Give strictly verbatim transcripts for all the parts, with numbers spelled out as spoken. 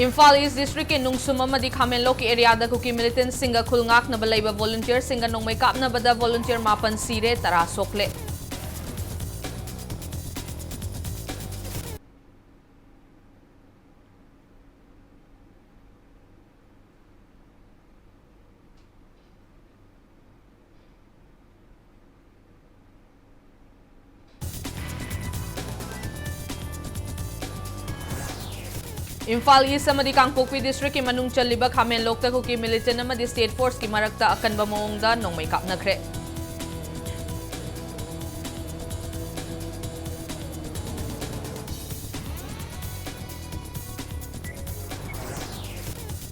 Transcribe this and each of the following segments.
ꯏꯝꯐꯥꯜ ꯏꯁ ꯗꯤꯁꯇ꯭ꯔꯤꯛꯀꯤ ꯅꯨꯡꯁꯨꯝ ꯑꯃꯗꯤ ꯈꯥꯃꯦꯟꯂꯣꯛꯀꯤ ꯑꯦꯔꯤꯌꯥꯗ ꯀꯨꯀꯤ ꯃꯤꯂꯤꯇꯦꯟꯁꯤꯡꯒ ꯈꯨꯜ ꯉꯥꯛꯅꯕ ꯂꯩꯕ ꯚꯣꯂꯨꯟꯇꯤꯌꯔꯁꯤꯡꯒ ꯅꯣꯡꯃꯩ ꯀꯥꯞꯅꯕꯗ ꯚꯣꯂꯨꯟꯇꯤꯌꯔ ꯃꯥꯄꯟ ꯁꯤꯔꯦ, ꯇꯔꯥ ꯁꯣꯛꯂꯦ꯫ ꯏꯝꯐꯥꯜ ꯏꯁ ꯑꯃꯗꯤ ꯀꯥꯡꯄꯣꯛꯄꯤ ꯗꯤꯁꯇ꯭ꯔꯤꯛꯀꯤ ꯃꯅꯨꯡ ꯆꯜꯂꯤꯕ ꯈꯥꯃꯦꯟꯂꯣꯛꯇ ꯀꯨꯀꯤ ꯃꯤꯂꯤꯇꯦꯟ ꯑꯃꯗꯤ ꯁ꯭ꯇꯦꯠ ꯐꯣꯔꯁꯀꯤ ꯃꯔꯛꯇ ꯑꯀꯟꯕ ꯃꯑꯣꯡꯗ ꯅꯣꯡꯃꯩ ꯀꯥꯞꯅꯈ꯭ꯔꯦ꯫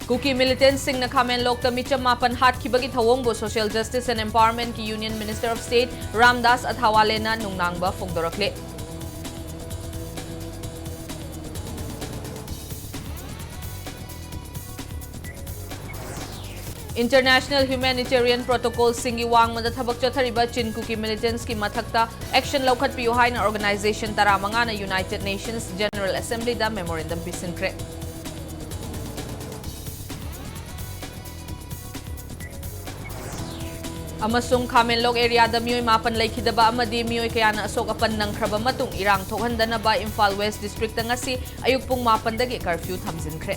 ꯀꯨꯀꯤ ꯃꯤꯂꯤꯇꯦꯟꯁꯤꯡꯅ ꯈꯥꯃꯦꯟꯂꯣꯛꯇ ꯃꯤꯆꯝ ꯃꯥꯄꯟ ꯍꯥꯠꯈꯤꯕꯒꯤ ꯊꯧꯑꯣꯡꯕꯨ Social Justice and Empowermentꯀꯤ Union Minister of State Ramdas ꯑꯊꯥꯋꯥꯂꯦꯅ ꯅꯨꯡꯅꯥꯡꯕ ꯐꯣꯡꯗꯣꯔꯛꯂꯦ꯫ International humanitarian protocolꯁꯤꯡꯒꯤ ꯋꯥꯡꯃꯗ ꯊꯕꯛ ꯆꯠꯊꯔꯤꯕ ꯆꯤꯟ ꯀꯨꯀꯤ militantꯀꯤ ꯃꯊꯛꯇ action ꯂꯧꯈꯠꯄꯤꯌꯨ ꯍꯥꯏꯅ organization ꯇꯔꯥꯃꯉꯥꯅ United Nations General Assemblyꯗ memorandum ꯄꯤꯁꯤꯟꯈ꯭ꯔꯦ꯫ ꯑꯃꯁꯨꯡ ꯈꯥꯃꯦꯟꯂꯣꯛ ꯑꯦꯔꯤꯌꯥꯗ ꯃꯤꯑꯣꯏ ꯃꯥꯄꯟ ꯂꯩꯈꯤꯗꯕ ꯑꯃꯗꯤ ꯃꯤꯑꯣꯏ ꯀꯌꯥꯅ ꯑꯁꯣꯛ ꯑꯄꯟ ꯅꯪꯈ꯭ꯔꯕ ꯃꯇꯨꯡ ꯏꯔꯥꯡ ꯊꯣꯛꯍꯟꯗꯅꯕ ꯏꯝꯐꯥꯜ ꯋꯦꯁ ꯗꯤꯁꯇ꯭ꯔꯤꯛꯇ ꯉꯁꯤ ꯑꯌꯨꯛ ꯄꯨꯡ ꯃꯥꯄꯟꯗꯒꯤ curfew ꯊꯝꯖꯤꯟꯈ꯭ꯔꯦ꯫